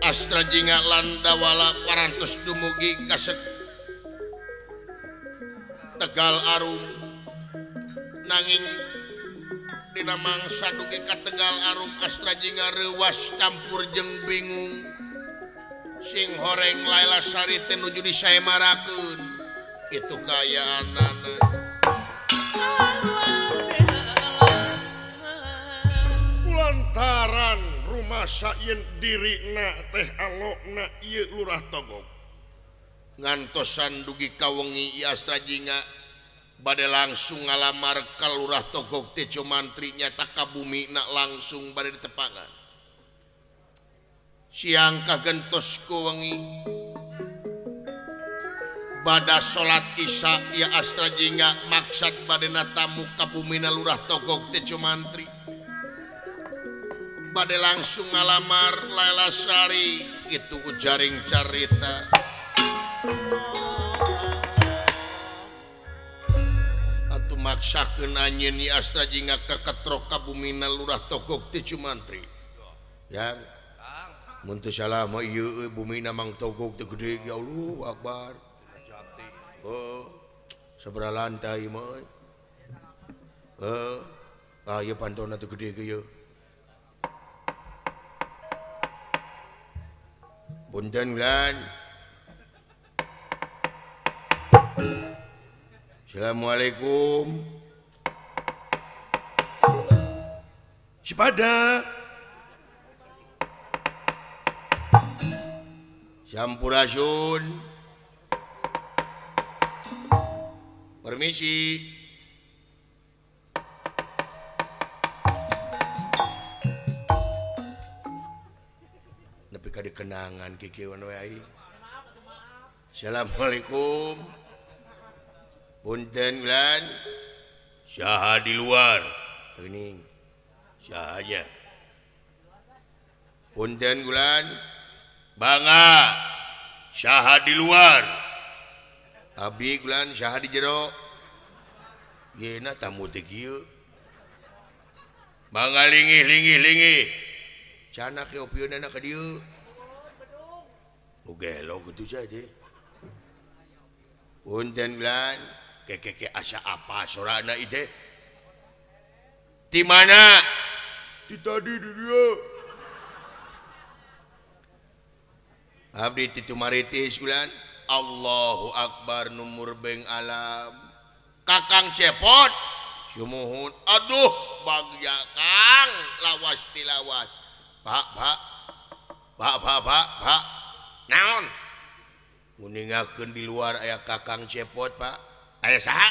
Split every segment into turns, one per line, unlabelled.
Astra Jingga lan Dawala parantos dumugi ka Tegal Arum nanging dina mangsa dugi ka Tegal Arum Astra Jingga reuwas campur jeung bingung sing horeng Laila Sari teh nuju disaemarakeun itu kaayaanana.
Lantaran rumasa yen dirina teh alokna ieu Lurah Togog
ngantosan dugi ka wengi ieu Astra Jingga bade langsung ngalamar ka Lurah Togog teh Cumantri nyata ka bumina langsung bade ditepangan. Siang kagentos ku wengi bada salat Isya ieu Astra Jingga maksad bade natamu ka bumina Lurah Togog teh Cumantri bade langsung ngalamar Laila Sari itu ujaring carita. Atuh maksakeun anjeun ieu Astra Jingga kaketrok ka bumina Lurah Togog teh Cumantri. Yang mun teu salah mah ieu bumina Mang Togog teh gede ya Allah akbar. Oh, sabaraha lantai mah. Heuh, ah ieu pantona teh gede ge ieu. Punten lan. Assalamualaikum. Sipada. Sampurasun. Permisi. Nepi ka dikenangan kikieuan we ai. Assalamualaikum. Punten lan. Saha di luar? Geuning. Saha nya? Punten gulan. Bangga. Saha di luar? Abdi gulan saha di jero? Yeuna tamu teh kieu. Bangga lingih lingih lingih. Canak ge opieunana ka dieu. Nu gelo kitu saja. Punten gulan. Kekeke asa apa sorana ieu teh? Di mana?
Di tadi di dieu.
Abdi ti Tumaritis gulan. Allahu akbar numur beng alam. Kakang Cepot sumuhun. Aduh bagja Kang lawas tilawas. Pak pak pak pak pak pak naon? Nguningakeun di luar aya Kakang Cepot Pak. Aya saha?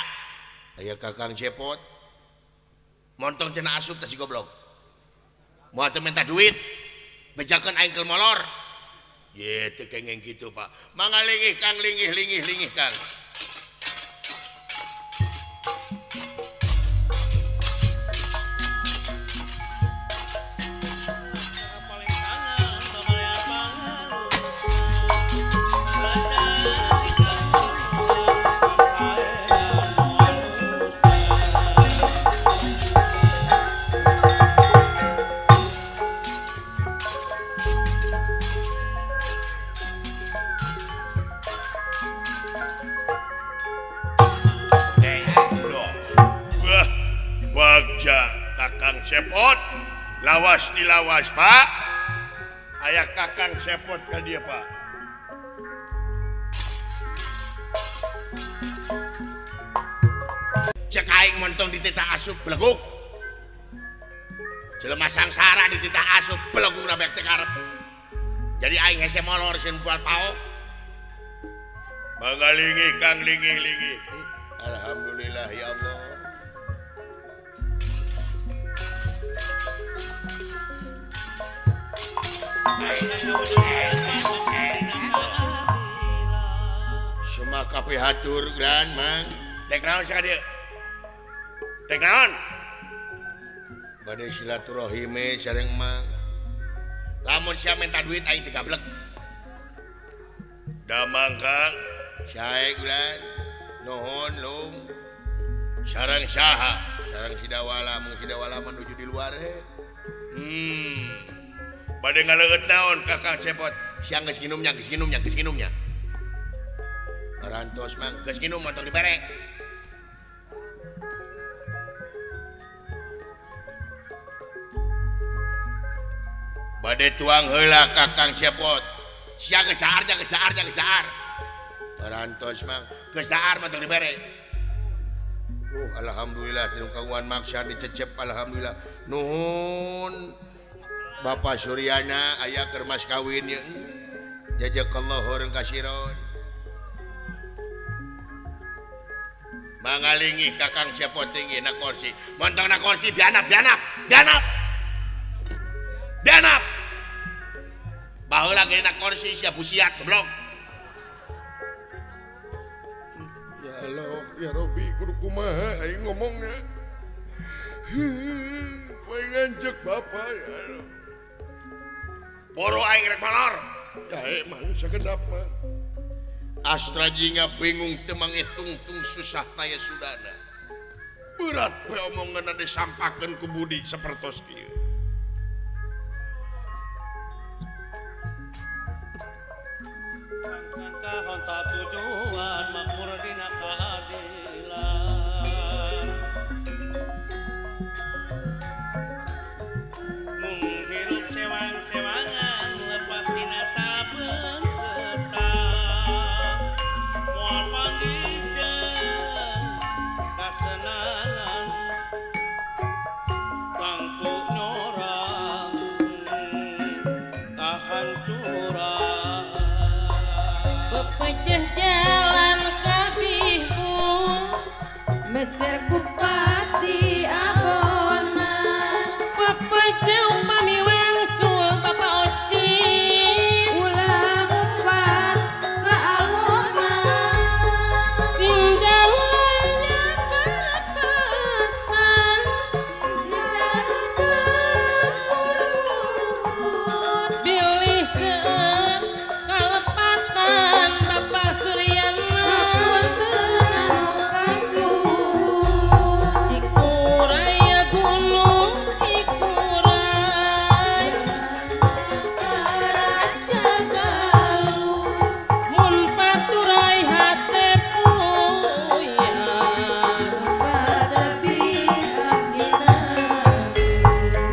Aya Kakang Cepot. Montong cenah asup teh si goblok. Moal teu minta duit. Bejakeun aing keur molor. Ye teu kengeng kitu Pak. Mangga lingih Kang lingih lingih lingih Kang. Kakang Cepot lawas dilawas Pak. Aya Kakang Cepot ka dieu Pak. Cek aing montong dititah asup beleguk. Jelema sangsara dititah asup beleguk na bek teu karep. Jadi aing hese molor sieun buat paok. Mangga lingih Kang lingih lingih. Alhamdulillah ya Allah. Semua kafe hatur gran mang. Dek naon sia dieu? Dek naon? Bade silaturahime sareng mang. Lamun sia minta duit aing teu gablek. Damang Kang, sae gulan. Nuhun lung. Sareng saha? Sareng Sidawala, mung Sidawala menuju di luar he. Bade ngaleueut naon Kakang Cepot? Siang geus nginumnya, geus nginumnya, geus nginumnya. Parantos mang geus nginum montong dibere. Bade tuang heula Kakang Cepot. Sia geus dahar, geus dahar, geus dahar. Parantos mang geus dahar montong dibere. Alhamdulillah tinu kagungan maksa dicecep alhamdulillah. Nuhun Bapak Suryana aya keur mas kawin ye. Jazakallahu khairan kasiron. Mangalingi Kakang Cepot tinggi na kursi. Montong na kursi dianap dianap dianap. Dianap. Baheula ge na kursi sia busiat goblok.
Ya Allah, ya Robi, kudu kumaha aing ngomongna. Wae ngancek bapak ya Allah.
Boro aing rek malor.
Ya emang sakedap mah.
Astra jingga bingung teu mangitungtung susah taya sudana. Berat we omonganna disampakeun ku Budi sapertos kieu.
Honta tujuan makmur dina keadilan. Mung hirup sewang-sewangan lepas dina saben ketang. Moal panggih jeung kasenangan bangku nyorang kahancuran.
Pepejeh jalan kabihmu
Mesir kupati abona
pepejeh upami wangsul Bapak Oci
ulah umpat ke awona
sing jalannya perapatan
sisa tepurun
bilih seueur kalepatan Bapak Suryana
hapunten anu kasuhun
Cikuray gunung Cikuray
Raja Galuh
mun paturay hate puyang
Patepi abdina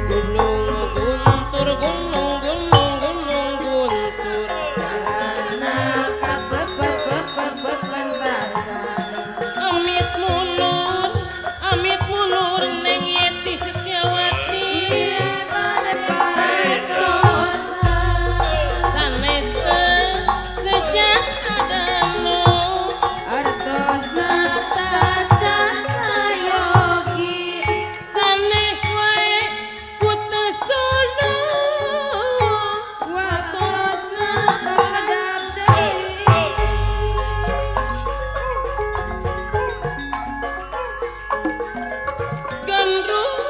gunung guntur gunung gunung gunung guntur
anak kapepepepepepentasan
amit munur Neng Yeti Setiawati
Lepa-lepa dosa
sanes teu sejak adanu
artosna tacan sayogi
sanes wae ku teu sunu
waktosna sakedap deui.
Gandrung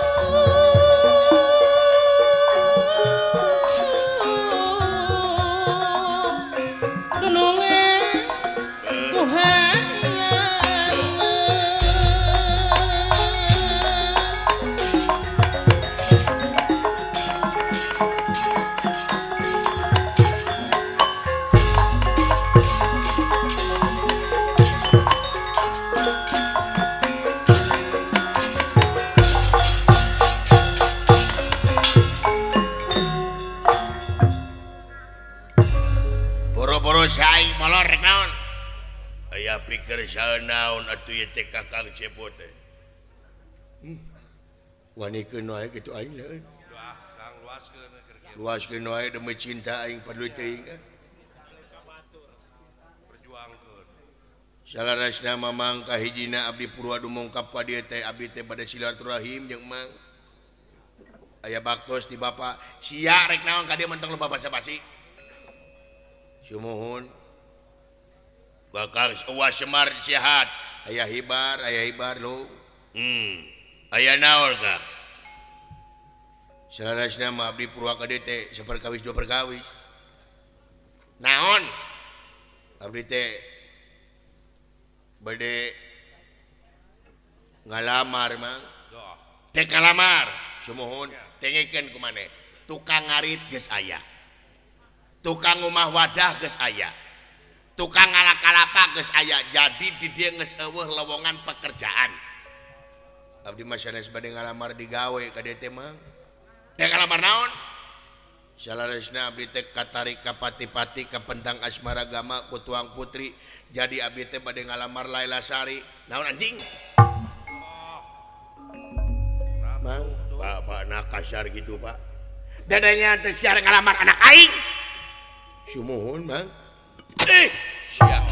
dunungan ku hayang.
Boro-boro saing molor rek naon? Aya pikir saha naon atuh ieu teh Kakang Cepot teh.
Wanikeun wae kitu aing euy. Luaskeun wae demi cinta aing paduli teuing. Salarasna mamang kahijina abdi Purwa dumongkap ka dieu teh abdi teh bade silaturahim jeung mang. Aya baktos di bapa sia rek naon ka dieu mentong loba basa-basi. Sumuhun.
Bakal uas Semar sehat.
Aya hibar lo.
Aya naon ka?
Salarasna mah abdi Purwa ka dieu teh saperkawis dua perkawis.
Naon?
Abdi teh bade ngalamar mang.
Teh ngalamar.
Sumuhun.
Tengekeun ku maneh. Tukang ngarit geus aya. Tukang rumah wadah geus aya. Tukang ngala-kalapa geus aya. Jadi di dieu geus eueuh lowongan pekerjaan. Abdi mah sanes bade ngalamar digawe ka dieu teh Mang. Teh ngalamar naon? Salaresna abdi teh katarik ka pati-pati ka pentang asmara gama ku tuang putri. Jadi abdi teh bade ngalamar Laila Sari. Naon anjing? Mang, bapak nak kasar gitu pak. Dadanya teh siar ngalamar anak aing. Sumuhun Mang. Siap.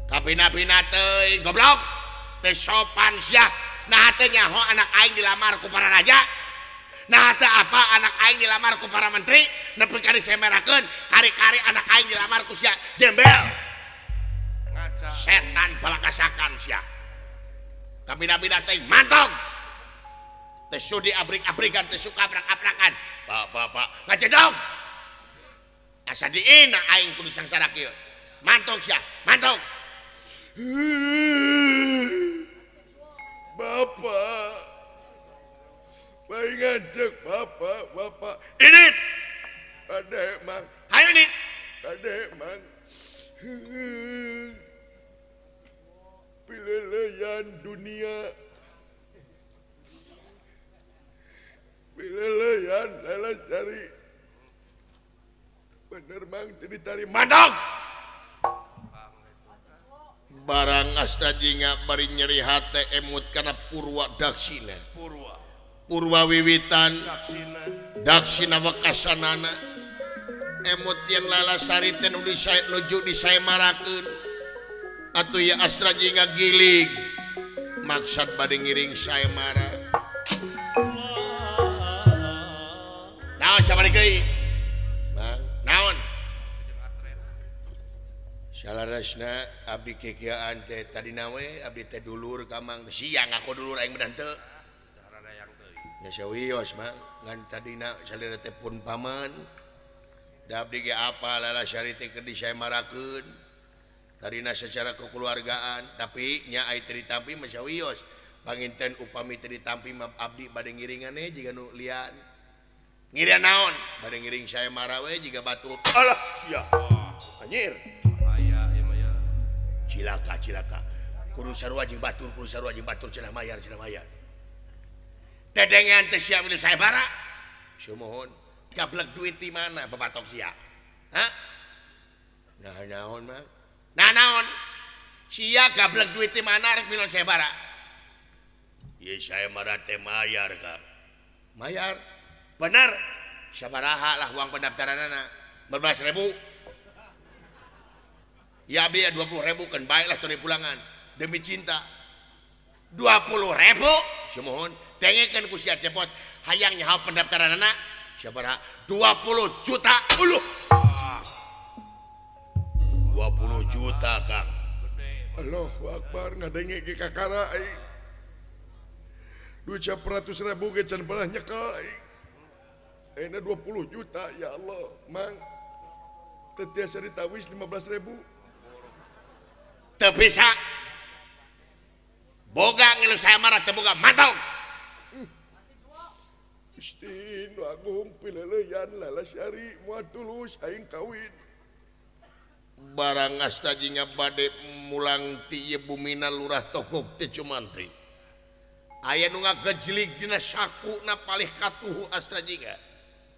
Kapina-pina teuing goblok. Teu sopan sia. Nah teh nyaho anak aing dilamar ku para raja. Nah teh apa anak aing dilamar ku para menteri, nepi ka disemerakeun, kari-kari anak aing dilamar ku sia gembel.
Ngaca.
Setan balakasakan sia. Kapina-pina teuing mantong. Teu sudi abrik-abrikan, teu suka abrak-abrakan. Pak, ngacedong. Asa diina aing kudu sangsara kieu. Mantong sia, mantong.
Bapak. Baik ngajak bapak, bapak.
Ini.
Adek, Mang.
Hayu ini.
Adek, Mang. Pileleyan dunia. Pileleyan Laila Sari. Bener Mang jadi tari
mantong. Barang asta jingga bari nyeri hate emut kana Purwa Daksina. Purwa wiwitan
Daksina.
Daksina wekasanana. Emut yen Laila Sari teh nu nuju disaemarakeun. Atuh ya astra jingga gilig. Maksad bade ngiring saemara. Naon sabari deui? Mang, naon? Salaresna abdi kikieuan teh tadina we abdi teh dulur ka Mang. Siang aku dulur aing bedan teu. Nya sawios Mang, ngan tadina salira teh pun paman. Da abdi ge apa Laila Sari teh keur disaemarakeun. Tadina secara kekeluargaan, tapi nya ai teu ditampi mah sawios. Panginten upami teu ditampi mah abdi bade ngiringane jiga nu lian. Ngiring naon? Bade ngiring saemara we jiga batur. Alah sia. Anjir. Cilaka cilaka. Kudu sarua jeung batur, kudu sarua jeung batur cenah mayar cenah mayar. Tedengean teh sia milu saebara. Sumuhun, gablek duit di mana babatok sia? Hah? Nah naon mah? Nah naon? Sia gablek duit di mana rek milon saebara? Ye saebara teh mayar Kang. Mayar? Bener. Sabaraha lah uang pendaftaranana? 15.000. Ya abdi 20.000 kan baiklah teu pulangan demi cinta. 20.000 sumuhun dengekeun ku sia cepot hayang nyaho pendaftaranana sabaraha 20 juta. Uluh. 20 juta Kang.
Allahu akbar ngadenge ge kakara aing. 200.000 ge can pernah nyekel aing. Ayeuna 20 juta ya Allah, Mang. Teu tiasa ditawis 15.000.
Teu bisa. Boga ngilu saemara teu boga mantong.
Gusti nu agung pileleyan Laila Sari moal tulus aing kawin.
Barang asta jingga bade mulang ti ieu bumina lurah Togog teh Cumantri. Aya nu ngagejlig dina sakuna palih katuhu asta jingga.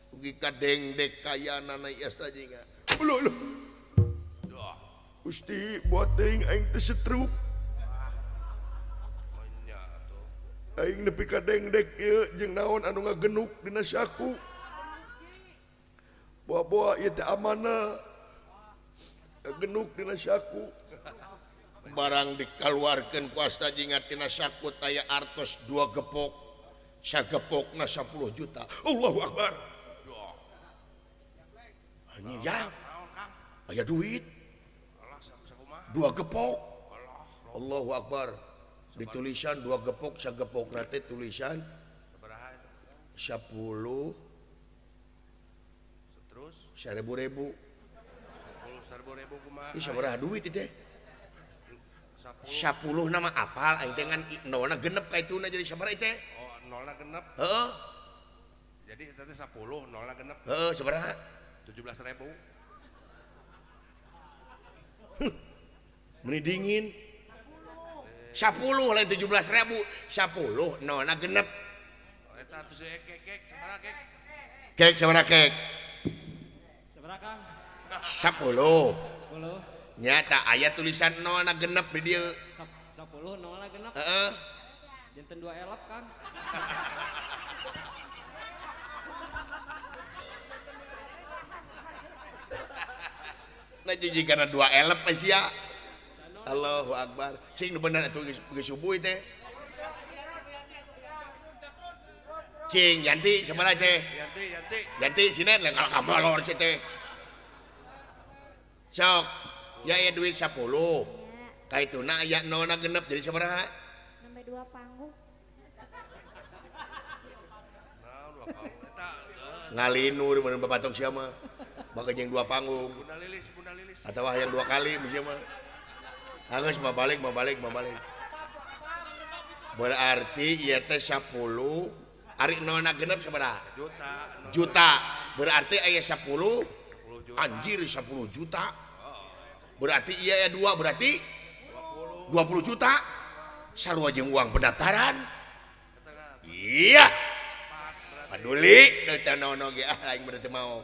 Ugi kadengdek kayanana asta jingga.
Uluh uluh. Gusti buat teuing aing teh setruk. Aing nepi ka dengdek ieu jeung naon anu ngagenuk dina saku. Boa-boa ieu teh amanah. Genuk dina saku.
Barang dikaluarkeun ku asta jingga tina saku taya artos 2 gepok. Sagepokna 10 juta. Allahu akbar. Anjing ya. Aya duit. 2 gepok. Allahu akbar. Ditulisan 2 gepok, sagepokna teh tulisan 10
terus
1000.000.
10.000 kumaha?
Ih sabaraha duit ieu teh? 10 nama apal aing teh ngan nolna genep ka ituna jadi sabaraha ieu teh?
Oh, nolna genep.
Heeh.
Jadi eta teh 10, nolna genep.
Heeh, sabaraha?
17.000.
Meni dingin. 10 lain 17.000. 10 nolna genep.
Eta atuh si kek sabaraha kek?
Kek sabaraha kek?
Sabaraha Kang?
10.
10.
Nyata aya tulisan nolna genep di dieu.
10 nolna genep.
Heeh.
Janten 2 elap Kang.
Nah jiji karena 2 elep sia. Allahu Akbar. Sing nu bener atuh geus subuh teh. Cing Yanti sabaraha teh?
Yanti, Yanti.
Yanti sinen lah kalau kamu lor si teh. Sok, ya aya duit 10. Kaituna aya nolna genep jadi sabaraha?
Sampai 2 panggung.
Nah, 2 panggung eta.
Ngalinur mun babatok sia mah. Maka jeung 2 panggung.
Bunda Lilis, Bunda Lilis.
Atawa hayang 2 kali sia mah. Anggeus mah balik, mah balik, mah balik. Berarti ieu teh 10 ari nolna genep sabaraha?
Juta.
Juta. Berarti aya 10
10 juta.
Anjir 10 juta. Berarti ieu aya 2 berarti 20 juta. Sarua jeung uang pendaftaran. Iya. Paduli teu naon ge ah aing mah teu mau.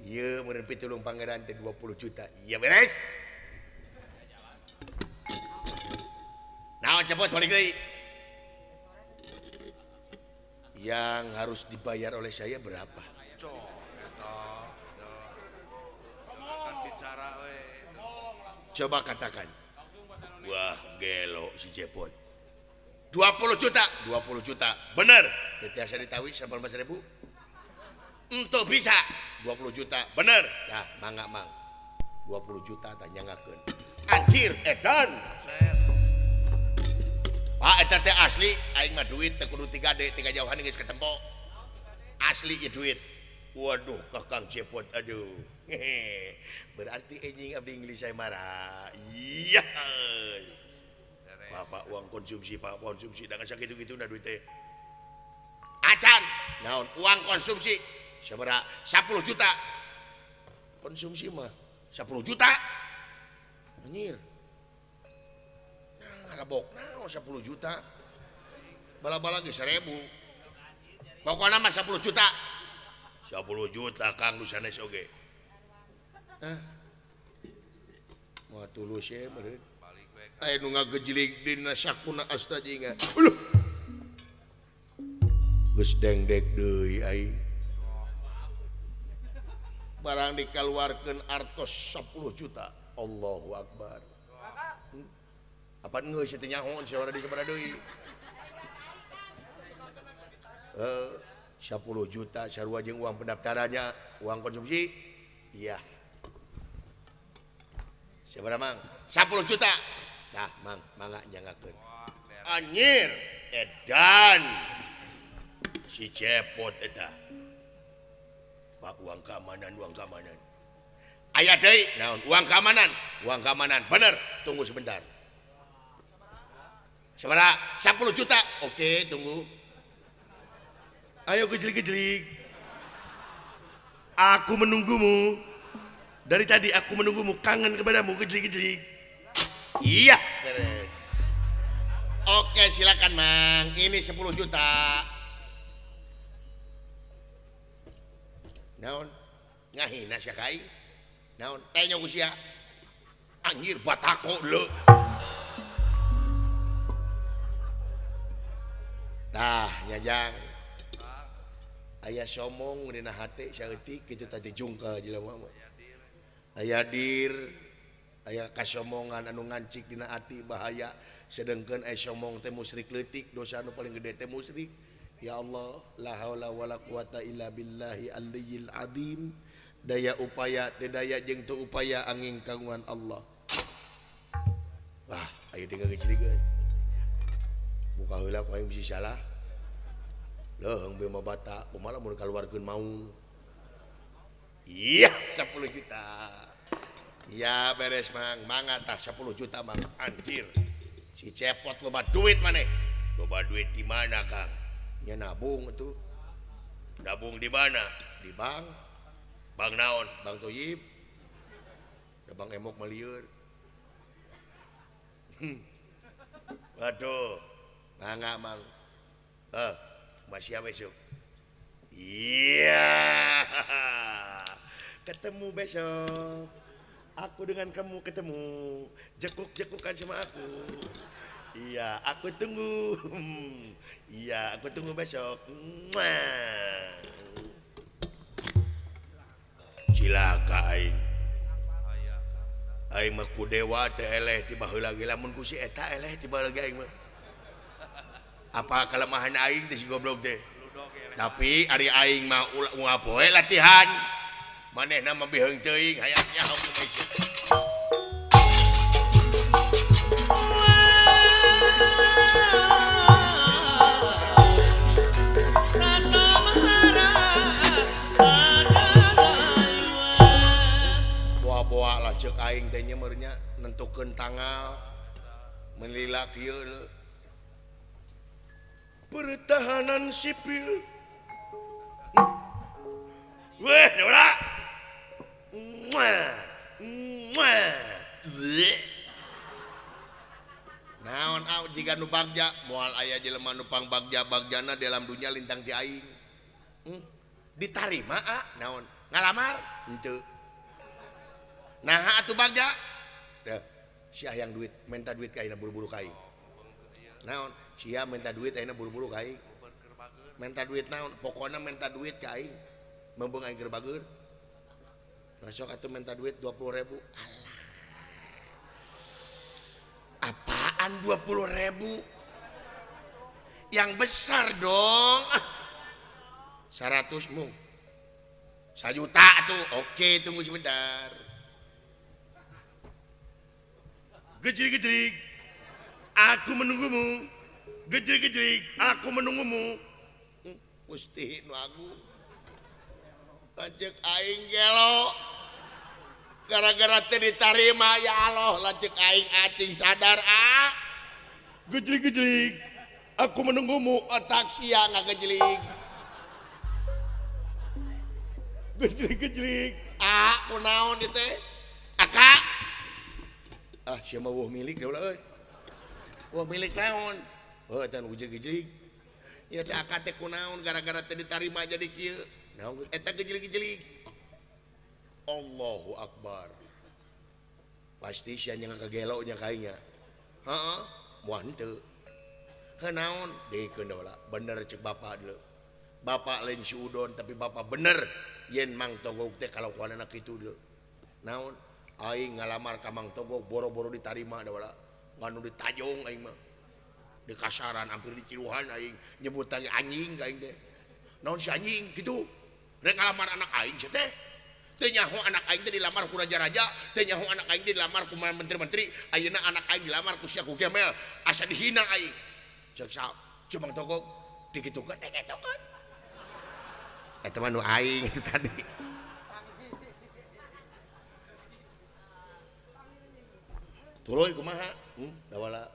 Ieu meureun pitulung pangeran teh 20 juta. Iya beres. Naon cepot balik deui. Yang harus dibayar oleh saya berapa?
Cok, eta. Kan bicara we.
Coba katakan. Wah, gelo si Cepot. 20 juta, 20 juta. Bener. Teu tiasa ditawi 18.000. Ento bisa 20 juta. Bener. Tah, mangga mang. 20 juta tah nyangakeun. Anjir, edan. Pak eta teh asli aing mah duit teu kudu 3D, 3 jauhan geus ketempo. Asli ieu duit. Waduh, Kakang Cepot aduh. Berarti enjing abdi Inggris saya marah. Iya. Bapak uang konsumsi, Pak konsumsi dengan sakitu-kitu na duit teh. Acan, naon uang konsumsi sabaraha? 10 juta. Konsumsi mah 10 juta. Anjir. Nah, ngalebok naon 10 juta. Bala-bala ge 1000. Pokona mah 10 juta. 10 juta Kang nu sanes oge. Hah? Moal tulus ye meureun. Aya nu ngagejilig dina sakuna asta jinga. Uluh. Geus dengdek deui aing. Barang dikaluarkeun artos 10 juta. Allahu Akbar. Apaan geus teu nyaho sabaraha deui sabaraha deui. 10 juta sarua jeung uang pendaftarannya, uang konsumsi. Iya. Sabaraha mang? 10 juta. Tah mang, mangga nyangakeun. Anjir, edan. Si Cepot eta. Pak uang keamanan, uang keamanan. Aya deui, naon? Uang keamanan, uang keamanan. Bener, tunggu sebentar. Sabaraha? 10 juta. Oke, tunggu. Ayo gejlik-gejlik. Aku menunggumu. Dari tadi aku menunggumu, kangen kepadamu gejlik-gejlik. Iya, beres. Oke, silakan Mang. Ini 10 juta. Naon? Ngahina sia ka aing. Naon? Tanya ku sia. Anjir batako leu. Tah, nyajang. Aya somong dina hate saeutik kitu tadi jungka jelema mah. Aya dir, aya kasomongan anu ngancik dina ati bahaya, sedengkeun aya somong teh musyrik leutik, dosa anu paling gede teh musyrik. Ya Allah, la haula wala quwata illa billahi aliyil azim. Daya upaya teu daya jeung teu upaya angin kagungan Allah. Wah, aya teh ngageciligeun. Buka heula ku aing bisi salah. Leuheung beu mah bata, kumaha lamun kaluarkeun mau. Iya, 10 juta. Ya beres Mang, mangga tah 10 juta Mang. Anjir. Si Cepot loba duit maneh. Loba duit di mana, Kang? Nya nabung atuh. Nabung di mana? Di bank.
Bang naon? Bang Toyib. Da Bang Emok mah lieur. Waduh, mangga Mang. Masih besok. Iya. Ketemu besok. Aku dengan kamu ketemu. Jekuk-jekukan sama aku. Iya, aku tunggu. Iya, aku tunggu besok. Cilaka aing. Aing mah ku dewa teh eleh ti baheula ge lamun ku si eta eleh ti baheula ge aing mah. Apa kelemahan aing teh si goblok teh? Tapi ari aing mah ulah unggal poe latihan. Manehna mah biheung teuing hayang nyaho ku besok. Boa-boa lah cek aing teh nya meureunnya nentukeun tanggal menilai kieu pertahanan sipil. Weh, ulah. Naon aw jiga nu bagja moal aya jelema nu pangbagja bagjana dalam dunya lintang ti aing. Ditarima a naon ngalamar henteu. Naha atuh bagja? Deh, sia hayang duit, minta duit ka ayeuna buru-buru ka aing. Naon? Sia minta duit ayeuna buru-buru ka aing. Minta duit naon? Pokona minta duit ka aing. Membeung aing keur bager. Nah sok atuh minta duit 20.000. Alah. Apaan 20.000? Yang besar dong. 100 mung. 1 juta tuh. Oke, tunggu sebentar. Gejrik-gejrik. Aku menunggumu. Gejrik-gejrik, aku menunggumu. Gusti nu agung. Lanceuk aing gelo. Gara-gara teu ditarima ya Allah, lanceuk aing acing sadar ah. Gejlik-gejlik, aku menunggumu. Otak sia ngagejlik. Gejlik-gejlik, ah kunaon ieu teh? Aka. Ah sia mah weuh milik da ulah euy. Weuh milik naon? Heuh eta nu gejlik-gejlik. Ieu teh aka teh kunaon gara-gara teu ditarima jadi kieu. Naon eta gejlik-gejlik. Allahu Akbar. Pasti sia nya kagelo nya ka aing nya. Heeh, moal henteu. Heuh naon? Dekeun da bener cek bapak deuleu. Bapak lain si udon tapi bapak bener yen Mang Togog teh kalakuanana kitu deuleu. Naon? Aing ngalamar ka Mang Togog boro-boro ditarima da wala. Nganu ditajong aing mah. Di kasaran hampir diciluhan aing nyebut teh anjing ka aing teh. Naon si anjing kitu? Rek ngalamar anak aing sia teh. Teu nyaho anak aing teh dilamar ku raja-raja, teu nyaho anak aing teh dilamar ku menteri-menteri, ayeuna anak aing dilamar ku sia ku gemel, asa dihina aing. Cek sa, cek Mang Togog dikitukeun teh ketokeun. Eta mah nu aing itu tadi. Tuluy kumaha? Dawala.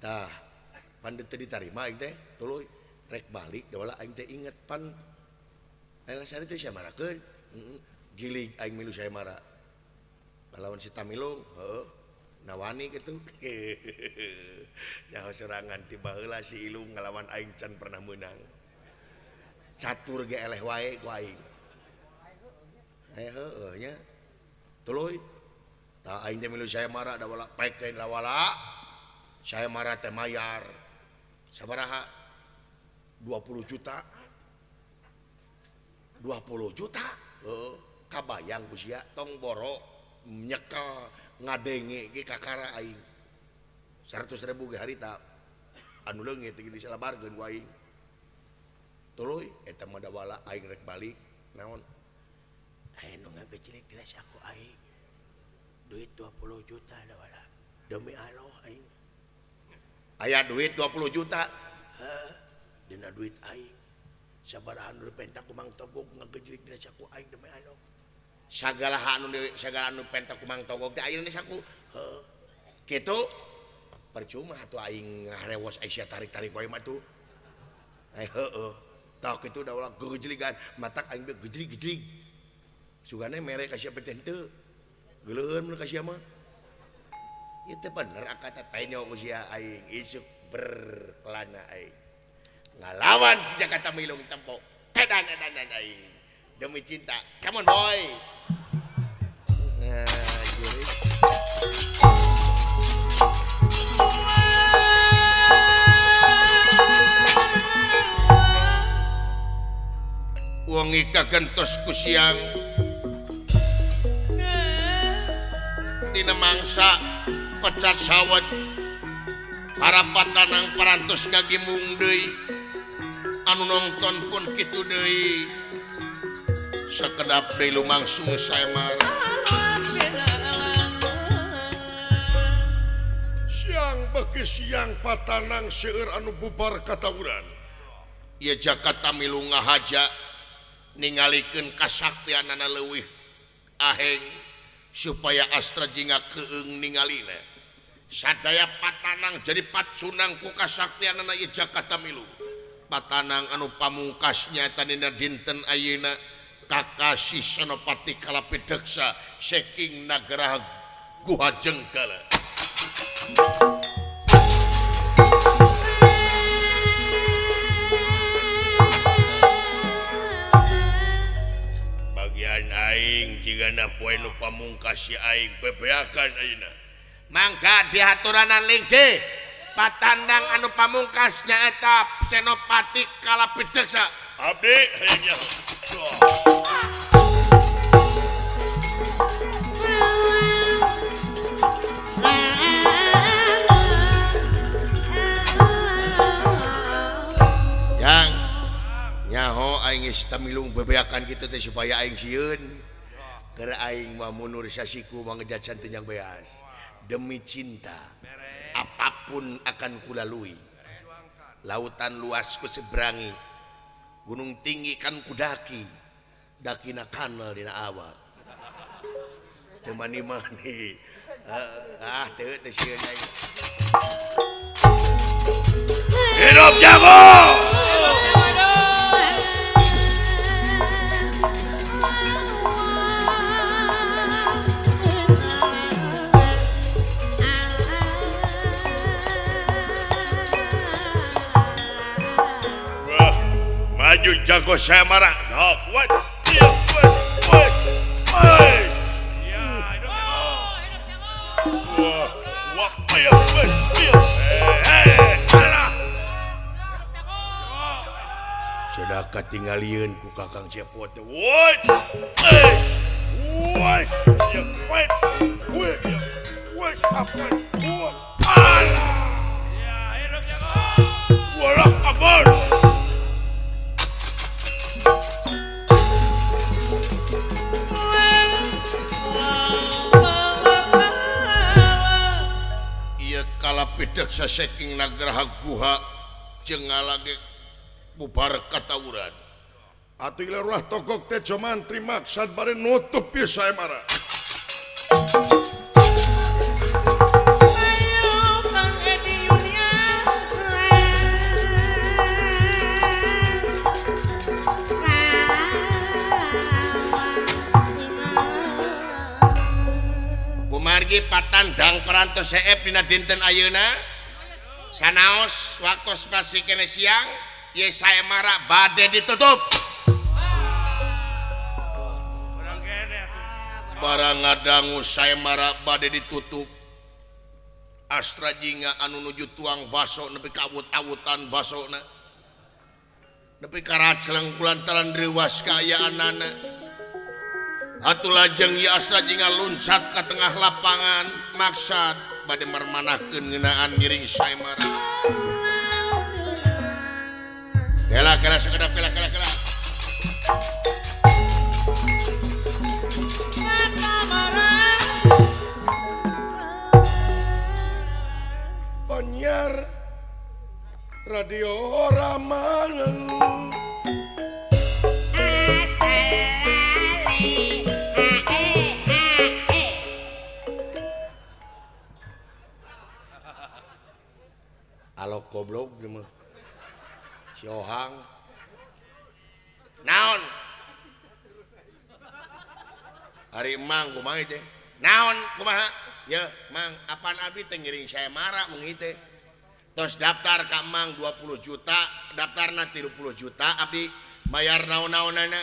Tah, pan teu ditarima aing teh, tuluy rek balik dawala aing teh inget pan Laila Sari teh sia marakeun. Gilig aing milu saya mara. Lawan si Tamilung, heuh. Nawani kitu. Nyaho sorangan ti baheula si Ilung ngalawan aing can pernah meunang. Catur ge eleh wae ku aing. Heueuh nya. Tuluy. Tah aing teh milu saya mara da wala pek teh lawala. Saya mara teh mayar. Sabaraha? 20 juta. 20 juta. Heeh, kabayang ku sia tong boro nyekel ngadenge ge kakara aing. 100.000 ge harita. Anu leungit ge disalabarkeun ku aing. Tuluy eta mah dawala aing rek balik naon? Aya nu ngagejlik di saku aing. Duit 20 juta dawala. Demi Allah aing. Aya duit 20 juta. Heuh, dina duit aing. Sabaraha nu penta ku Mang Togog ngagejlik dina saku aing demi Allah. Sagala anu sagala anu penta ku Mang Togog teh aya dina saku. Heuh. Kitu percuma atuh aing ngaharewos Aisyah tarik-tarik wae mah tuh. Heueuh. Tah kitu da ulah gejligan, matak aing ge gejlig-gejlig.
Sugane mere ka sia teh henteu. Geuleuheun mun ka sia mah. Ieu teh bener akata taenyo ku sia aing isuk berkelana aing. Ngalawan si Jakarta Milung tempo. Edan-edanan aing. Demi cinta. Come on boy. Nah, jurik. Wengi kagentos ku siang tina mangsa pecat sawet para patanang parantos ngagimung deui anu nonton pun kitu deui sakedap deui lumangsung saemar
siang beki siang patanang seueur anu bubar katawuran
ieu Jakarta Milu ngahaja ningalikeun kasaktianana leuwih aheng supaya Astra Jingga keung ningalina sadaya patanang jadi patsunang ku kasaktianana ieu Jakarta Milu patanang anu pamungkasnya tanina dinten ayeuna Kakasih Senopati Kalapideksa saking nagara Guha Jenggala. Bagian aing jigana poe nu pamungkas si aing bebeakan ayeuna. Mangga dihaturanan lingke patandang anu pamungkas nyaeta Senopati Kalapideksa.
Abdi hayang nyaho.
Yang nyaho aing geus tamilung bebeakan kitu teh supaya aing sieun. Keur aing mah mundur sasiku mangejat teu nyang beas. Demi cinta apapun akan kulalui. Lautan luas ku seberangi, gunung tinggi kan kudaki, dakina kanal dina awak. Teu mani-mani. Ah teu teu sieun aing.
Hidup jago. Maju jago saya marah. Sok, what? Ya, what? What? Ya, hidup jago. Wah, wah, ya, what? Ya. Eh, alah.
Sudah katingalieun ku Kakang Cepot.
What? Eh. What? Ya, what? What? What? Apa? Wah. Alah. Ya, hidup jago. Walah, ampun.
Kalapideksa saking nagraha guha jeung ngalage bubar katawuran.
Atuh ieu togok teh Jomantri maksad bari nutup ieu saemara.
Kumargi patandang parantos seep dina dinten ayeuna sanaos waktos masih kene siang ye saemara bade ditutup. Barang ngadangu saemara bade ditutup. Astra Jingga anu nuju tuang baso nepi ka awut-awutan basona nepi ka racleng kulantaran reuwas kaayaanana. Atuh lajeng ieu Astra Jingga luncat ka tengah lapangan maksad bade marmanahkeun ngeunaan ngiring saemara. Kela kela sakedap kela kela kela.
Penyiar Radio Ramangan.
Alok goblok mah. Si Ohang. Naon?
Ari Mang kumaha teh? Naon kumaha? Ya, Mang, apaan abdi teh ngiring saya marah wengi teh. Tos daftar ka Mang 20 juta, daftarna 30 juta abdi bayar naon-naonana.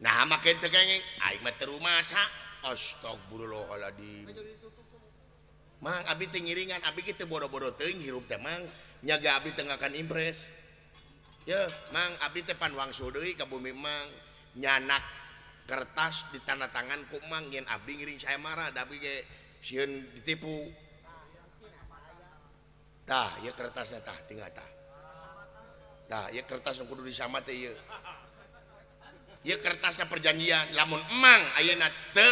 Nah, make teu kenging, aing mah teu rumasa. Astagfirullahaladzim. Mang, abdi teh ngiringan, abdi ge teu bodo-bodo teuing hirup teh Mang. Nyaga abdi teu ngakan impres. Ya, Mang, abdi teh pan wangsul deui ka bumi Mang. Nyanak kertas di tanda tangan ku Mang yen abdi ngiring saya marah, da abdi ge sieun ditipu. Tah, ieu kertasna tah, tinggal tah. Tah, ieu kertas nu kudu disama teh ieu. Ieu kertasna perjanjian, lamun Emang ayeuna teu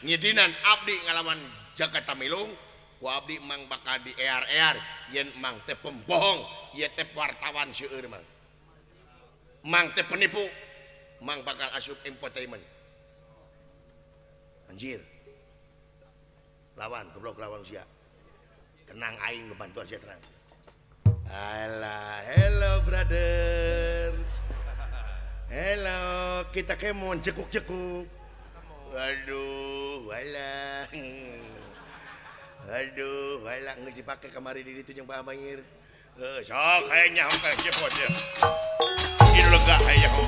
ngidinan abdi ngalawan Jaka Tamilung, ku abdi Emang bakal di-ear-ear yen Emang teh pembohong, ieu teh wartawan seueur Mang. Emang teh penipu, Mang bakal asup infotainment. Anjir. Lawan, goblok lawan sia. Tenang aing ngebantuan sia tenang. Alah, hello brother. Hello, kita kemon cekuk-cekuk. Waduh, walah. Aduh, walah geus dipake kamari di ditu jeung Pak Amir. Heuh, sok hayang nyaho ka cepot ya. Ieu lega hayang nyaho.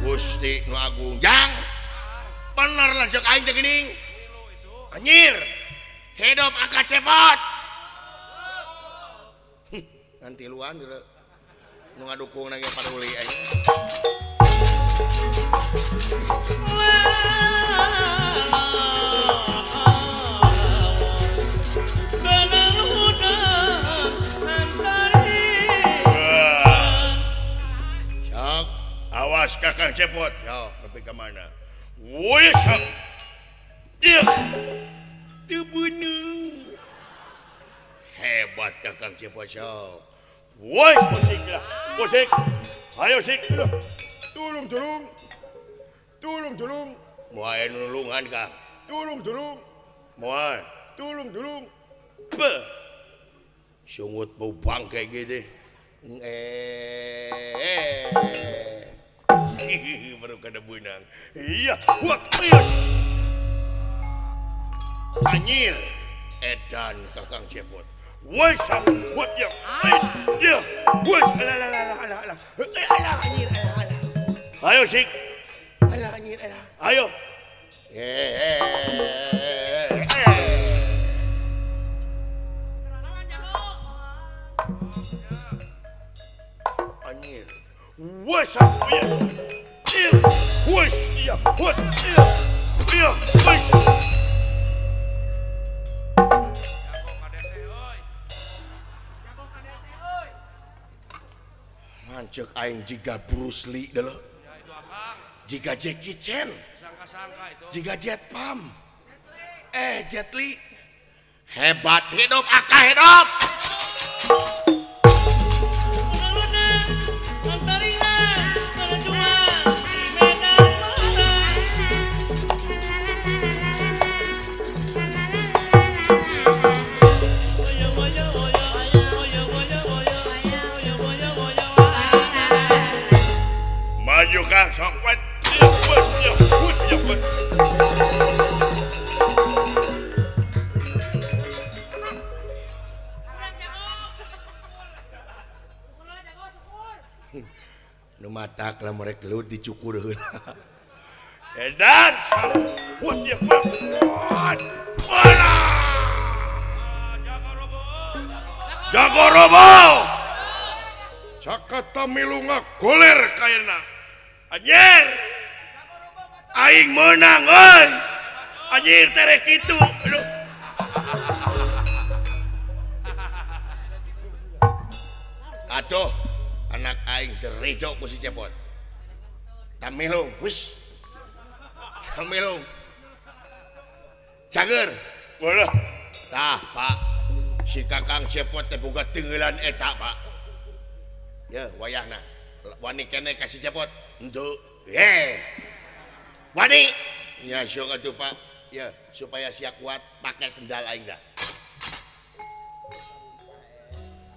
Gusti nu agung jang. Bener lah cek aing teh geuning. Anjir. Hidup akal cepot. Nanti luan nu ngadukung nage paduli aing. Sok, awas Kakang Cepot. Sok, nepi ka mana? Woi, sok. Ih. Teu beuneu. Hebat Kakang Cepot sok. Woi, musik lah. Musik. Ayo sik. Tulung, tulung. Tulung, tulung. Moal nulungan, Kang. Tulung, tulung. Moal. Tulung, tulung. Beuh. Sungut bau bangke gitu. Baru kada beunang. Iya, wah, iya. Anjir. Edan Kakang Cepot. Woi, what ya? Ya, woi, alah alah alah alah. Alah anjir, alah alah. Ayo sik. Alah anjir, alah. Ayo. Anjir. Woi, ya. Woi, ya, what? Ya, woi. Cek aing jiga Bruce Lee dulu, jiga Jackie Chan, jiga Jet Pam, Jet Li, hebat hidup akah hidup. Maju Kang, sok wet. Nu matak lamun rek gelut dicukur heula. Edan, wut ya wut. Jago robo. Cakata milunga goler kaena. Anjir. Aing menang euy. Anjir terek kitu. Aduh. Aduh, anak aing derido ku si Cepot. Tamilung, wis. Tamilung. Cager. Walah. Tah, Pak. Si Kakang Cepot teh boga teungeulan eta, Pak. Ya, wayahna. Wani keneh ka si Cepot. Henteu. Ye. Wani. Ya syok atuh, Pak. Ya, supaya sia kuat pakai sendal aing dah.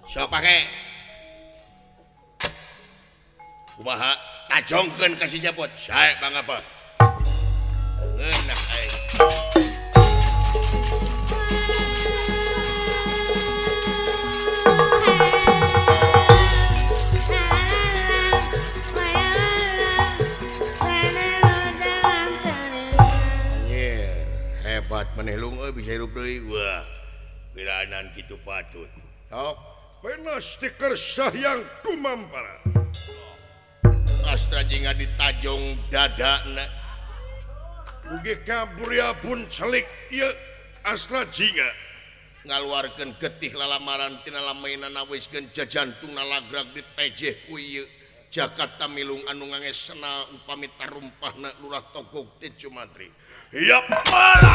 Sok pake. Kumaha tajongkeun ka si Cepot. Sae mangapa. Ngeunah aing. Anjir, hebat maneh lung euy bisa hirup deui. Wah, piranan kitu patut.
Sok pena stiker Sahyang Tumampara.
Astra jingga ditajong dadana.
Mugi kaburya pun celik ieu Astra Jingga.
Ngaluarkeun getih lalamaran tina lamainana wiskeun jajantungna lagrag ditejeh ku ieu. Jakarta milung anu ngangesena upami tarumpahna Lurah Togog ti Cumantri.
Ya pala.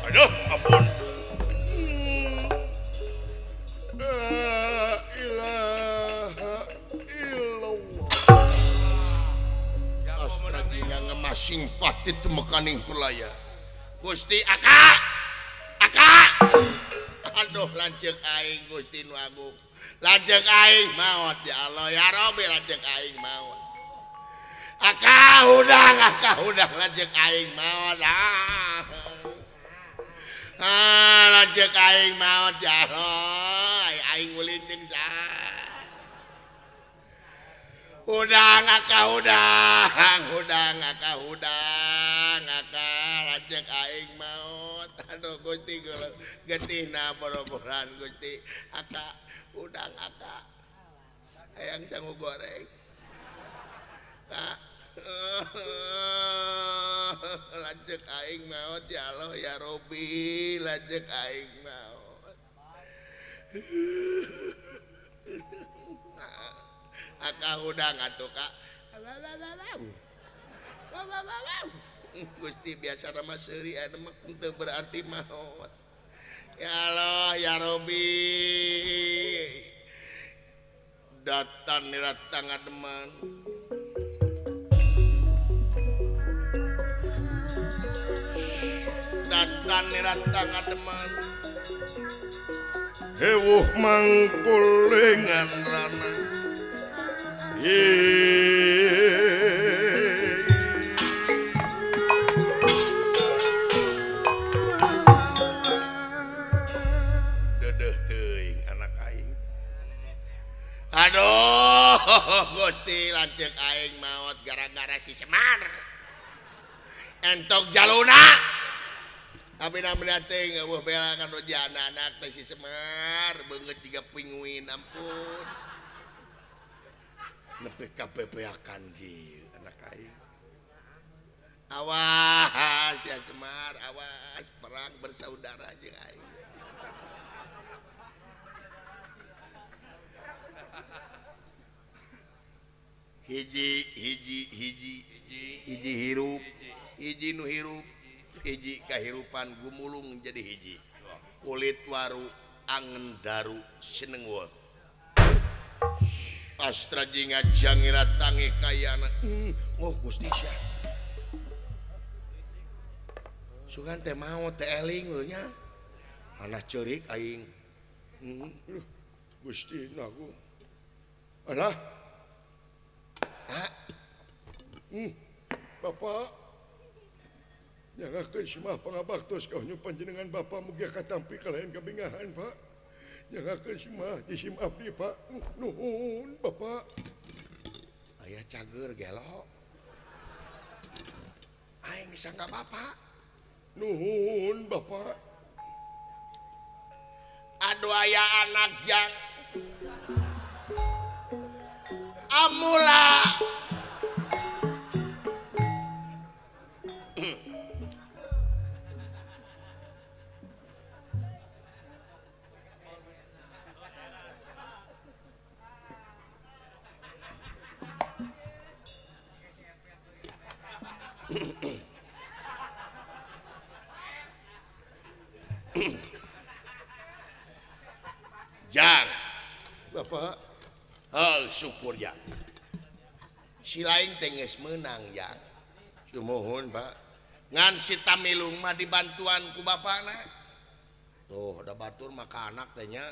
Aduh, ampun. La ilaha illallah.
Astra Jingga ngemasing pati temekaning kulaya. Gusti Aka! Aka! Aduh lanceuk aing Gusti nu agung. Lanceuk aing maot ya Allah ya Rabbi lanceuk aing maot. Aka hudang lanceuk aing maot. Ah, lanceuk aing maot ya Allah. Aing ulin jeung saha. Hudang aka hudang, hudang aka hudang aka lanceuk aing maot. Aduh Gusti getihna boro-boran Gusti aka hudang aka. Hayang sangu goreng. Kak. Lanceuk aing maot ya Allah ya Rabbi, lanceuk aing maot. Aka hudang atuh Kak. Gusti biasa nama seuri anu mah teu berarti maot. Ya Allah ya Rabbi. Datan niratang ademan. Datan niratang ademan.
Hewuh mangkulingan rana.
Dedeuh teuing anak aing. Aduh, Gusti lanceuk aing maot gara-gara si Semar. Entok jaluna. Tapi namanya teuing eueuh bela kan jana anak teh si Semar beungeut jiga pinguin ampun. Nepi ka bebeakan kieu anak aing. Awas ya Semar, awas perang bersaudara jeung aing. Hiji hiji hiji hiji hirup, hiji nu hirup, hiji kahirupan gumulung jadi hiji. Kulit waru angen daru seneng wol. Astra Jingga jangira tangi kayana. Oh Gusti sia. Sugan teh maot teh eling we nya. Mana ceurik aing.
Gusti nagu. Alah.
Ah.
Bapak. Nyangakeun simah pangabaktos ka panjenengan Bapak mugia katampi kalayan kabingahan, Pak. Nyangakeun simah jisim abdi, Pak. Nuhun, Bapak.
Aya cager gelo. Aing disangka Bapak.
Nuhun, Bapak.
Aduh aya anak jang. Amula. Jang,
Bapak.
Oh, syukur ya. Si lain teh geus meunang jang. Sumuhun, Pak. Ngan si Tamilung mah dibantuan ku bapana. Tuh, da batur mah ka anak teh nya.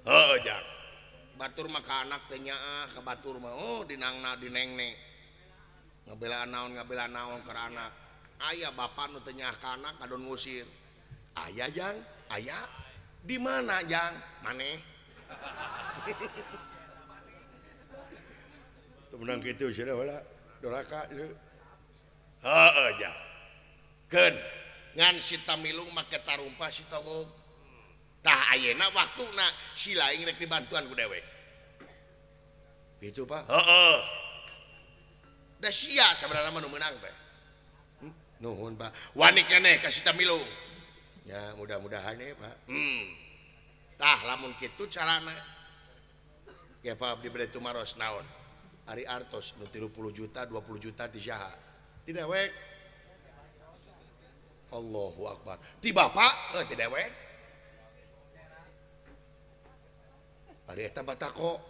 Heuh, jang. Batur mah ka anak teh nyaah, ka batur mah oh dinangna dinengne. Ngabelaan naon ka anak. Aya bapa nu teu nyaah ka anak kadon ngusir. Aya jang, aya. Di mana jang? Maneh.
Teu meunang kitu cenah heula doraka ieu.
Heeh jang. Keun ngan si Tamilung make tarumpah si Togog. Tah ayeuna waktuna si laing rek dibantuan ku dewek. Gitu Pak. Heeh. Da sia sabenerna mah nu meunang teh. Nuhun Pak. Wani keneh ka si Tamilung. Ya mudah-mudahan ya Pak. Tah lamun kitu carana. Ya Pak abdi bade tumaros naon? Ari artos nu 30 juta 20 juta ti saha? Ti dewek. Allahu Akbar. Ti bapak ti dewek. Ari eta batako.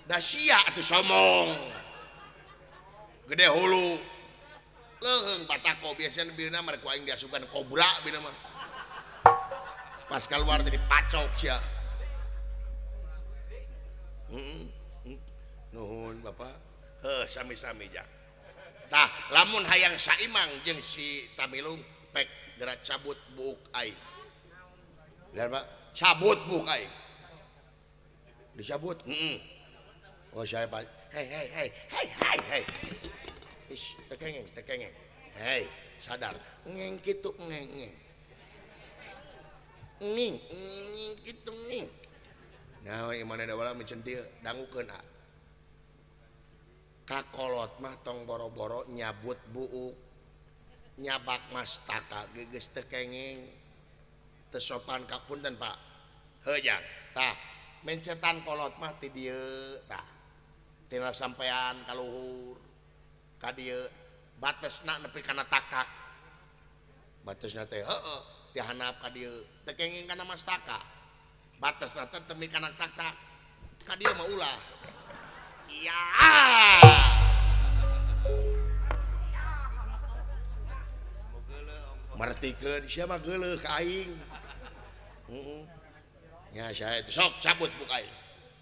Da sia atuh somong. Gede hulu. Leuheung batako biasana bina mah ku aing diasupan kobra bina mah. Pas keluar jadi pacok sia. Nuhun Bapak. Heuh sami-sami jang. Tah lamun hayang saimang jeung si Tamilung pek geura cabut buuk aing. Lihat Pak, cabut buuk aing. Dicabut. Heeh. Oh saya Pak. Hei hei hei hei hei hei. Ish, tekengeng tekengeng. Hei, sadar. Ngeng kitu ngeng ngeng. Nging nging kitu nging. Nah, imana da wala mencentil dangukeun a. Kakolot mah tong boro-boro nyabut buuk. Nyabak mastaka geus teu kenging. Teu sopan ka punten Pak. Heuh jang. Tah, mencetan kolot mah ti dieu tah. Tina sampean ka luhur. Ka dieu batesna nepi kana takak. Batesna teh heueuh ti handap ka dieu teu kenging kana mastaka. Batesna teh temi kana takak. Ka dieu mah ulah. Iya. Mertikeun sia mah geuleuh ka aing. Heeh. Nya saya itu sok cabut buka aing.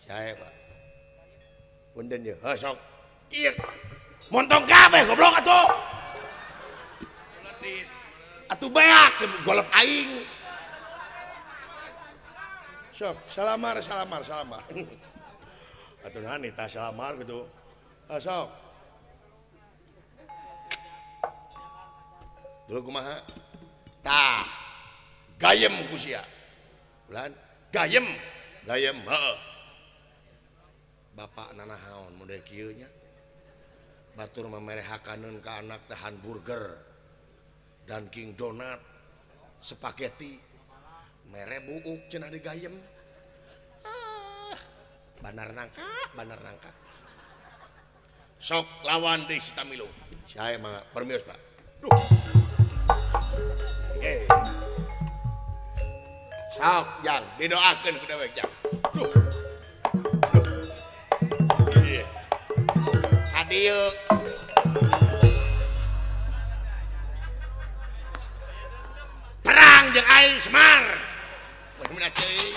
Saya Pak. Punten ye, heuh sok. Ieu montong kabeh goblok atuh. Atuh beak golep aing. Sok salamar salamar salamar. Atuh naon tah salamar gitu. Tah sok. Dulu kumaha? Tah. Gayem ku sia. Ulan gayem, gayem heuh. Bapak nanahaon model kieu nya. Batur mah merehakaneun ka anak teh hamburger dan king donat spaghetti. Mere buuk cenah digayem. Ah, banar nangka, banar nangka. Sok lawan deui si Tamilung. Saya mah permios Pak. Duh. Hey. Sok jang didoakeun ku dewek jang. Duh. Duh. Iya. Ka dieu. Perang jeung aing Semar. Mun teuing.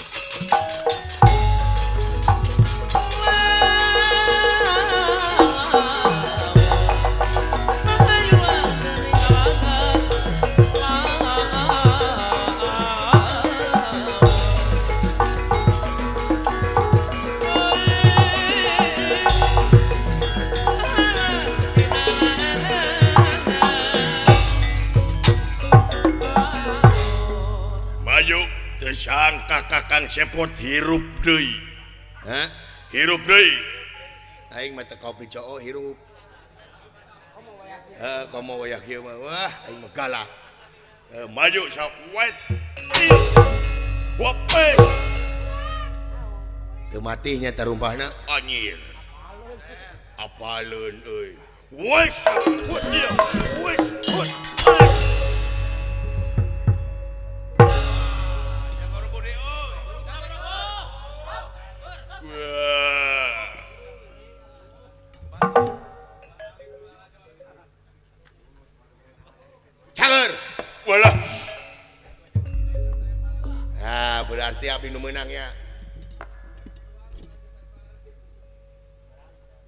Sangka Kakang Cepot hirup deui. Hah? Hirup deui. Aing mah teu kopi coo hirup. Heuh, komo wayah kieu mah wah aing mah galak. Maju sawet. Wape. Teu matihnya tarumpahna anjir. Apaleun euy. Wes, wes, wes. Walah. Nah, berarti abdi nu meunang ya.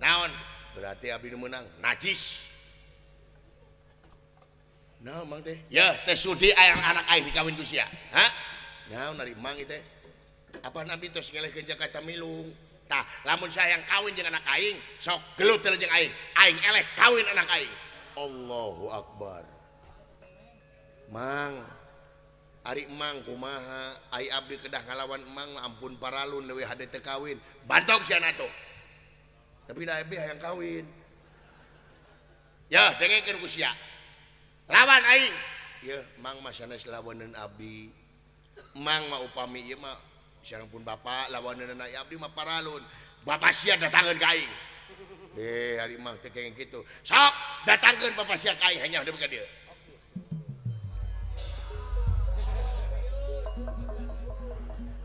Naon? Berarti abdi nu meunang najis. Naon mang teh? Ya, teh sudi ayang anak aing dikawin ku sia. Hah? Naon ari mang teh? Apa nabi tos ngelehkeun Jakarta milung? Tah, lamun saya yang kawin jeung anak aing, sok gelut jeung aing. Aing eleh kawin anak aing. Allahu Akbar. Mang, ari emang kumaha? Ai abdi kedah ngalawan emang ampun paralun leuwih hade teu kawin. Bantok sia atuh. Tapi da abdi hayang kawin. Ya, dengekeun ku sia. Lawan aing. Yeuh, mang mah sanes lawaneun abdi. Mang mah upami ieu mah sareng pun bapak lawaneun abdi mah paralun. Bapak sia datangkeun ka aing. Ari mang teh kenging kitu. Sok datangkeun bapak sia ka aing hanya deui ka dieu.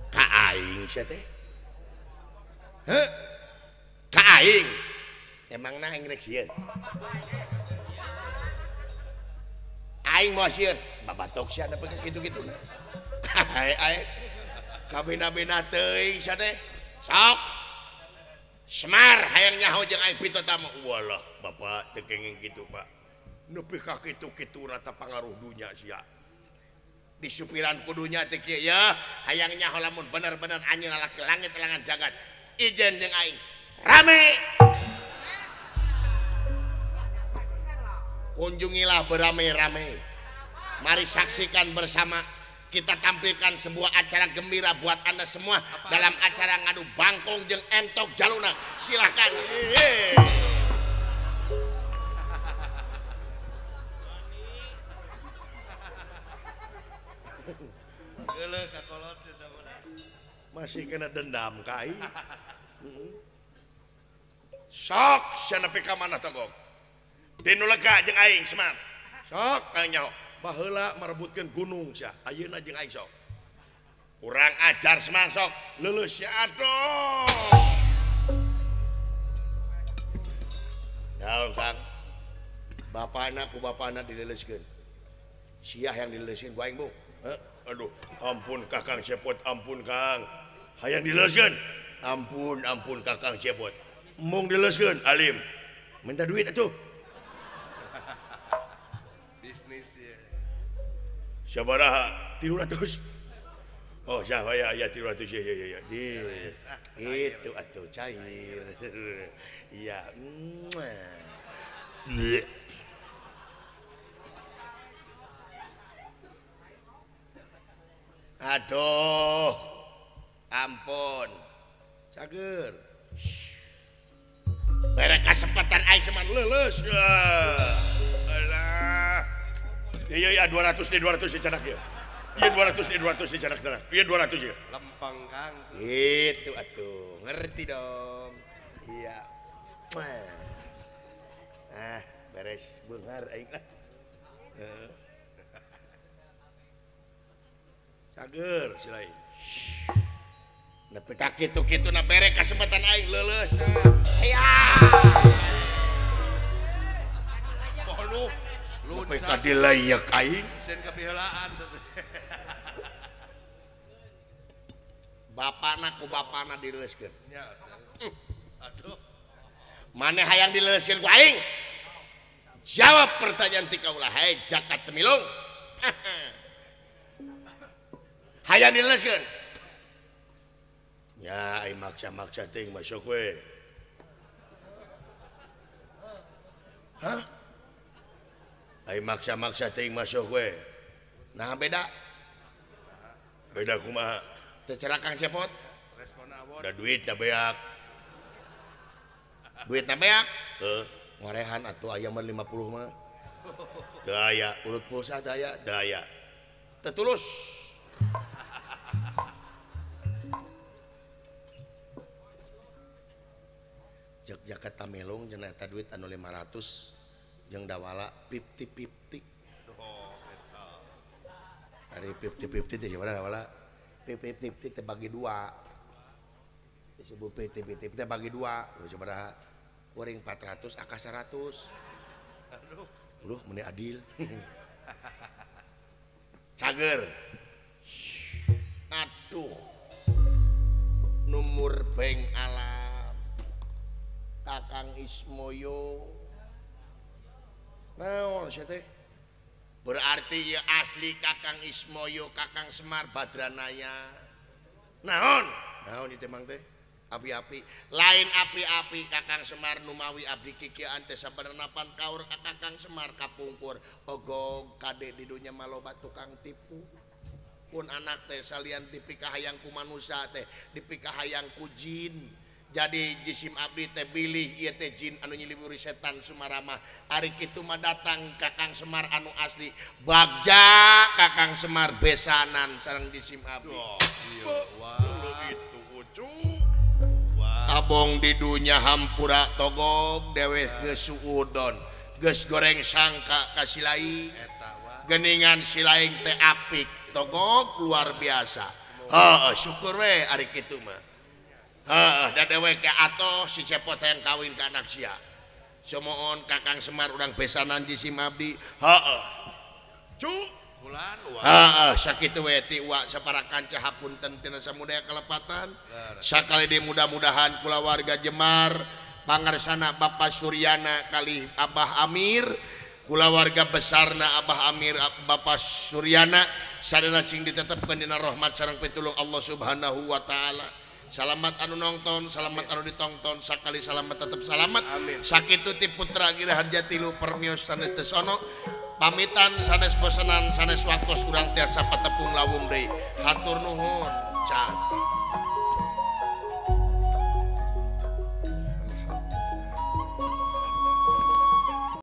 Ka aing sia teh. Heuh. Ka aing. Emangna aing rek sieun. Aing moal sieun. Babatok sia nepi ka kitu-kituna. Ai ai. Kabina-bina teuing sia teh. Sok. Semar hayang nyaho jeung aing pito tamu. Walah, bapak teu kenging kitu, Pak. Nepi ka kitu-kituna ta pangaruh dunya sia. Disupiran kudunya teh kieu ya, hayang nyaho lamun bener-bener anjeunna laki langit langan jagat. Ijen jeung aing. Rame. Kunjungilah beramai-ramai. Mari saksikan bersama. Kita tampilkan sebuah acara gembira buat Anda semua dalam acara ngadu bangkong jeung entok jaluna. Silahkan. Masih kena dendam kai. Sok sia nepi ka mana togok. Dinu lega jeung aing Semar. Sok kang nyaho. Baheula merebutkeun gunung sia, ayeuna jeung aing sok. Kurang ajar Semar sok, leuleus sia aduh. Naon Kang? Bapana ku bapana dileuleuskeun. Sia yang dileuleuskeun ku aing, Bung. Aduh, ampun Kakang Cepot, ampun Kang. Hayang dileuleuskeun. Ampun, ampun Kakang Cepot. Mung dileuleuskeun, alim. Minta duit atuh.
Bisnis ya.
Sabaraha? 300. Oh, siapa ya? Ya 300 ya ya ya. Itu atuh cair. Iya. Aduh. Ampun. Cager. Bere kesempatan aing seman leuleus. Alah. Iya iya 200 nih 200 nih canak ya. Iya 200 nih 200 nih canak canak. Iya 200 ya.
Lempeng Kang.
Itu atuh, ngerti dong. Iya. Ah, beres beunghar aing lah.
Cager si lain.
Nepi ka kitu-kitu na bere kesempatan aing leuleus. Aya.
Boluh.
Nepi ka dilayak aing.
Sen kapiheulaan teh.
Bapana ku bapana dileuleuskeun.
Nya. Aduh.
Maneh hayang dileuleuskeun ku aing? Jawab pertanyaan ti kaula, hai Jakat Temilung. Hayang dileuleuskeun.
Ya, aing maksa-maksa teuing masuk we. Hah? Aing maksa-maksa teuing masuk we.
Nah beda.
Beda kumaha?
Teu cerak Kang Cepot.
Respon awon.
Da duit da beak.
Duit na beak?
Heuh.
Ngorehan atuh aya mah 50 mah.
Teu aya,
urut pulsa teu aya,
teu aya.
Teu tulus. Cek Jakat Tamelung cenah eta duit anu 500 jeung dawala 50-50.
Oh, eta.
Ari 50-50 teh sabaraha dawala? 50-50 teh bagi dua. Disebut 50-50 teh bagi dua. Sabaraha? Kuring 400 aka 100.
Aduh.
Luh meni adil.
Cager. Aduh. Numur beng alam. Kakang Ismoyo. Naon sia teh? Berarti ya asli Kakang Ismoyo, Kakang Semar Badranaya. Naon? Naon ieu teh mang teh? Api-api lain api-api Kakang Semar numawi abdi kikieuan teh sabenerna pan kaur Kakang Semar kapungkur ogog kade di dunya maloba tukang tipu pun anak teh salian dipikahayang ku manusia teh dipikahayang ku jin jadi jisim abdi teh bilih ieu teh jin anu nyiliwuri setan Sumarama ari kitu mah datang Kakang Semar anu asli bagja Kakang Semar besanan sareng jisim abdi.
Oh, iya wah.
Itu ucu. Abong di dunya hampura togog dewek geus suudon geus goreng sangka ka si laing geningan si laing teh apik togog luar biasa. Heeh syukur we ari kitu mah. Heeh da dewek ke atoh si Cepot hayang kawin ka anak sia. Sumoon Kakang Semar urang besanan jisim abdi. Heeh. Cu heeh sakitu we ti uwa sapara kanca hapunten tina samudaya kalepatan. Sakali deui mudah-mudahan kulawarga Jemar pangarsana Bapak Suryana kali Abah Amir kulawarga besarna Abah Amir Bapak Suryana sadaya cing ditetepkeun dina rahmat sareng pitulung Allah Subhanahu wa taala. Salamat anu nonton, salamat anu ditongton, sakali salamat tetep salamat. Sakitu ti putra Giri Harja tilu permios sanes desono. Pamitan sanes bosenan sanes waktos urang tiasa patepung lawung deui. Hatur nuhun. Cang.